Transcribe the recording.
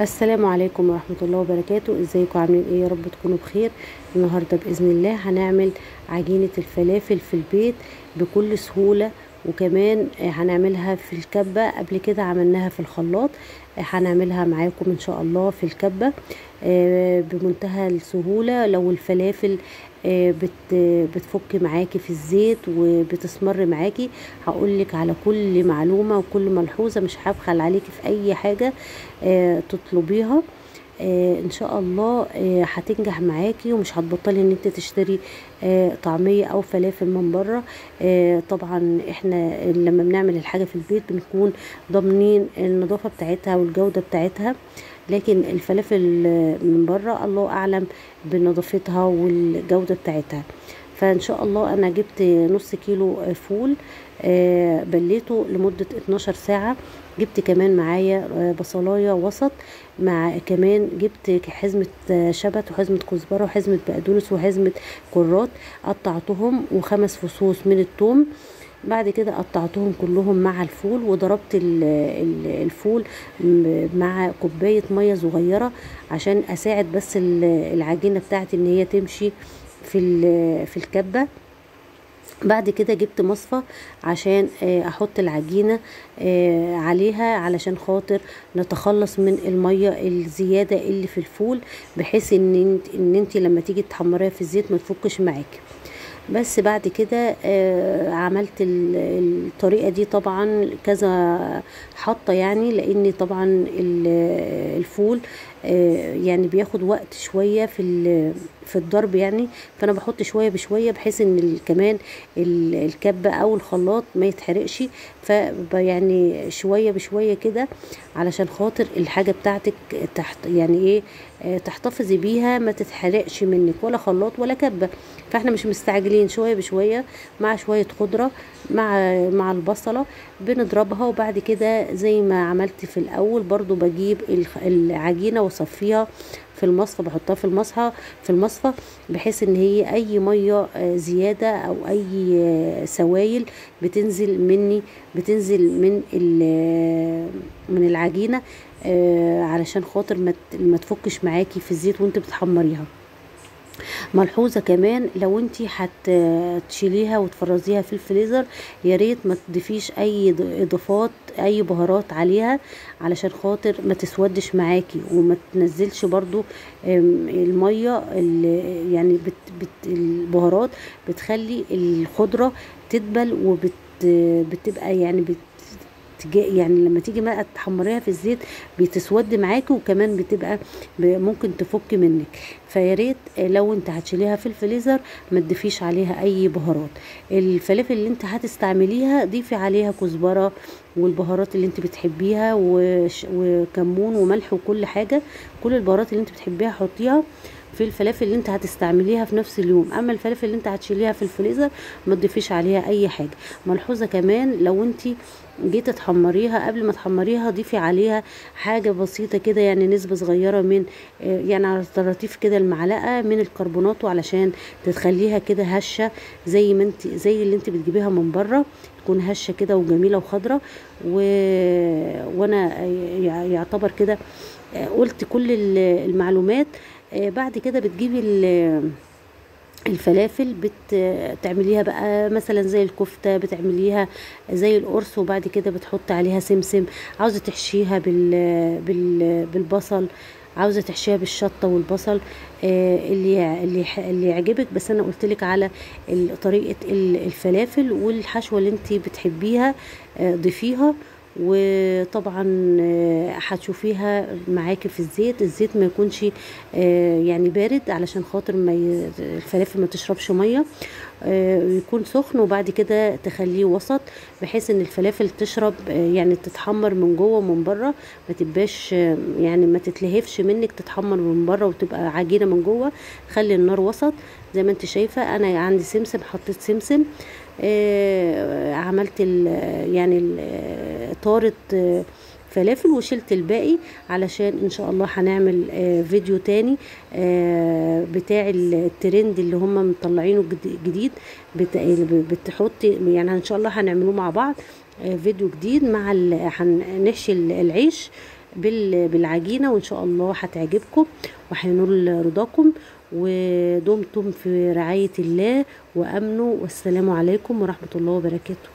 السلام عليكم ورحمة الله وبركاته. ازيكم عاملين ايه؟ يا رب تكونوا بخير. النهاردة بإذن الله هنعمل عجينة الفلافل في البيت بكل سهولة، وكمان هنعملها في الكبة. قبل كده عملناها في الخلاط، هنعملها معاكم ان شاء الله في الكبة بمنتهى السهولة. لو الفلافل بتفك معاكي في الزيت وبتسمر معاكي، هقولك على كل معلومة وكل ملحوظة، مش هبخل عليكي في اي حاجة تطلبيها. ان شاء الله هتنجح معاكي ومش هتبطلي ان انت تشتري طعمية او فلافل من بره. طبعا احنا لما بنعمل الحاجة في البيت بنكون ضامنين النظافة بتاعتها والجودة بتاعتها، لكن الفلافل من بره الله اعلم بنظافتها والجودة بتاعتها. فان شاء الله انا جبت نص كيلو فول بليته لمدة 12 ساعة. جبت كمان معايا بصلاية وسط، مع كمان جبت حزمة شبت وحزمة كزبرة وحزمة بقدونس وحزمة كرات، قطعتهم، وخمس فصوص من الثوم. بعد كده قطعتهم كلهم مع الفول، وضربت الفول مع كوباية مية صغيرة عشان اساعد بس العجينة بتاعتي ان هي تمشي في الكبة. بعد كده جبت مصفى عشان احط العجينة عليها، علشان خاطر نتخلص من المية الزيادة اللي في الفول، بحيث ان انت لما تيجي تحمريها في الزيت ما تفكش معاكي. بس بعد كده عملت الطريقة دي طبعا كذا حطة، يعني لان طبعا الفول يعني بياخد وقت شوية في الضرب يعني، فانا بحط شوية بشوية بحيث ان كمان الكبة او الخلاط ما يتحرقش، فيعني شوية بشوية كده علشان خاطر الحاجة بتاعتك تحت يعني ايه تحتفظي بيها ما تتحرقش منك، ولا خلاط ولا كبة. فاحنا مش مستعجلين، شوية بشوية مع شوية خضرة مع البصلة بنضربها. وبعد كده زي ما عملت في الاول برضو بجيب العجينة واصفيها في المصفى، بحطها في المصفى بحيث ان هي اي مية زيادة او اي سوائل بتنزل مني، بتنزل من العجينة، علشان خاطر ما تفكش معاكي في الزيت وانت بتحمريها. ملحوظة كمان، لو انت هتشيليها وتفرزيها في الفريزر يا ريت ما تضيفيش اي اضافات اي بهارات عليها، علشان خاطر ما تسودش معاكي وما تنزلش برضو المية اللي يعني البهارات بتخلي الخضرة تدبل وبتبقى يعني يعني لما تيجي بقى تحمريها في الزيت بتسود معاكي، وكمان بتبقى ممكن تفك منك. فياريت لو انت هتشيليها في الفريزر ما تضيفيش عليها اي بهارات. الفلافل اللي انت هتستعمليها ضيفي عليها كزبره والبهارات اللي انت بتحبيها وكمون وملح وكل حاجة، كل البهارات اللي انت بتحبيها حطيها في الفلافل اللي انت هتستعمليها في نفس اليوم. اما الفلافل اللي انت هتشيليها في الفريزر ما تضيفيش عليها اي حاجة. ملحوظة كمان، لو انت جيت تحمريها قبل ما تحمريها ضيفي عليها حاجة بسيطة كده، يعني نسبه صغيرة من يعني على طراطيف كده المعلقة من الكربوناتو، علشان تخليها كده هشه زي ما انت زي اللي انت بتجيبيها من بره، تكون هشه كده وجميلة وخضره. وانا يعتبر كده قلت كل المعلومات. بعد كده بتجيبي الفلافل بتعمليها بقى مثلا زي الكفتة، بتعمليها زي القرص، وبعد كده بتحط عليها سمسم. عاوزه تحشيها بالبصل، عاوزه تحشيها بالشطه والبصل، اللي اللي يعجبك. بس انا قلت لك على طريقه الفلافل والحشوه اللي انت بتحبيها ضيفيها. وطبعا هتشوفيها معاكي في الزيت. الزيت ما يكونش يعني بارد علشان خاطر ما الفلافل ما تشربش مية، يكون سخن، وبعد كده تخليه وسط بحيث ان الفلافل تشرب يعني تتحمر من جوه ومن بره، ما تبقاش يعني ما تتلهفش منك، تتحمر من بره وتبقى عجينه من جوه. خلي النار وسط زي ما انت شايفه. انا عندي سمسم، حطيت سمسم، عملت يعني طارت فلافل وشلت الباقي، علشان ان شاء الله هنعمل فيديو تاني بتاع الترند اللي هم مطلعينه جديد، بتحطي يعني ان شاء الله هنعملوه مع بعض فيديو جديد مع هنحشي العيش. بالعجينه، وان شاء الله هتعجبكم وهينول رضاكم. ودمتم في رعاية الله وامنه، والسلام عليكم ورحمة الله وبركاته.